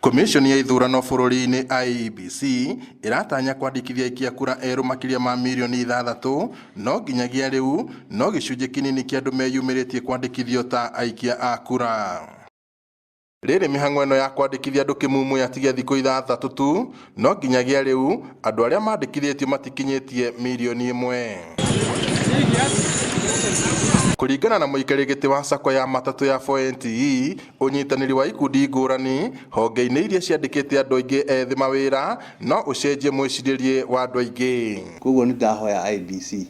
Komishoni ya ithurano bũrũri-inĩ IEBC ĩratanya kwandĩkithia aikia kura erũ makĩria ma mirioni 6, no nginyagia rĩu no gĩcunjĩ kĩnini kĩa andũ meyumĩrĩtie kwandĩkithio ta aikia a kura. Rĩrĩ mĩhang'o ĩno ya kwandĩkithia andũ kĩmumu yatigia thikũ 6 tu, no nginyagia rĩu andũ arĩa mandĩkithĩtio matikinyĩtie mirioni 1. Kũringana na mũikarĩri gĩtĩ wa sacco ya matatũ ya 4NTE, ũnyitanĩri wa ikundi ngũrani honge-inĩ iria ciandĩkĩte andũ aingĩ ethĩ mawĩra no ũcenjie mwĩcirĩrie wa andũ aingĩ. Koguo nĩ ndahoya IEBC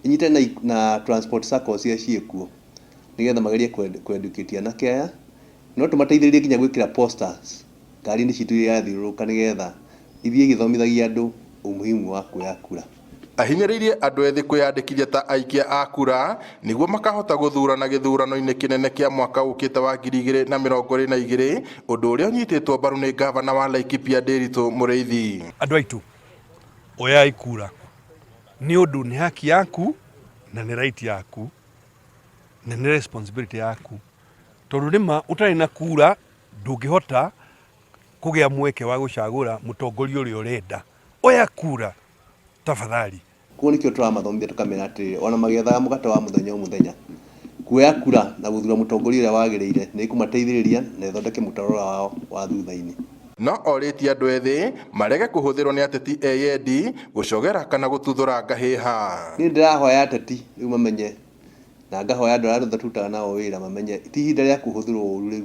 ĩnyitane na transport saccos iria ciĩkuo nĩgetha magerie kũ-educate anake aya, no tũmateithĩrĩrie nginya gwĩkĩra posters ngari-inĩ citũ iria irathiũrũrũka nĩgetha ithiĩ igĩthomithagia andũ umuhimu wa kuoya kura. Ahinyĩrĩirie andũ ethĩ kwĩyandĩkithia ta aikia a kura nĩguo makahota gũthurana gĩthurano-inĩ kĩnene kĩa mwaka ũkĩte wa 2022, ũndũ ũrĩa ũnyitĩtwo mbaru nĩ ngavana wa Laikipia Ndiritu Mũrĩithi. Andũ aitũ, oyai kura nĩ ũndũ nĩ haki yaku na nĩ right yaku na nĩ responsibility yaku, tondũ nĩma ũtarĩ na kura ndũngĩhota kũgĩa mweke wa gũcagũra mũtongoria ũrĩa ũrenda. Oya kura tafadhali. Koguo nĩkĩo tũramathomithia tũkamera atĩrĩrĩ, ona magĩethaga mũgate wa mũthenya o mũthenya, kuoya kura na gũthura mũtongoria ũrĩa wagĩrĩire nĩ ĩkũmateithĩrĩria na ĩthondeke mũtaratara wao wa thutha-inĩ. No orĩtie andũ ethĩ marege kũhũthĩrwo nĩ ateti eyendi gũcogera kana gũtuthũra ngahĩha. Niĩ ndĩrahoya ateti rĩu mamenye, na ngahoya andũ arĩa tũrutaga nao wĩra mamenye ti ihinda rĩa kũhũthĩrwo ũru rĩu.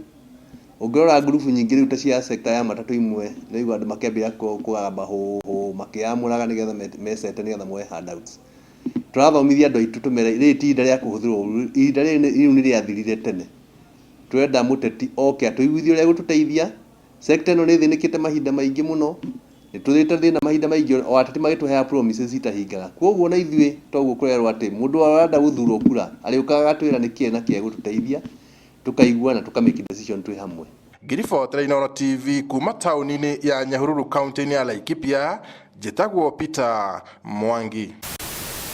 Ũngĩrora ngurubu nyingĩ rĩu ta cia sector ya matatũ imwe, nĩ ũigua andũ makĩambĩrĩria kũgamba hũ makĩamũraga nĩgetha mecete nĩgetha moe handouts. Tũrathomithia andũ aitũ tũmere rĩrĩ ti ihinda rĩa kũhũthĩrwo ũru, ihinda rĩrĩ rĩu nĩ rĩathirire tene. Tũrenda mũteti oke atũiguithie ũrĩa egũtũteithia. Sector ĩno nĩ ĩthĩnĩkĩte mahinda maingĩ mũno, nĩ tũthĩte thĩna mahinda maingĩ, o ateti magĩtũheaga promises itahingaga. Koguo na ithuĩ toguo kũrerwo atĩ mũndũ ũrenda gũthurwo kura arĩũkaga agatwĩra nĩkĩ na kĩ egũtũteithia, tũkaigua na tũka make decision twĩ hamwe. Ngiribotera Inooro TV kuma taũni-inĩ ya Nyahururu kaunti-inĩ ya Laikipia, njĩtagwo Peter Mwangi.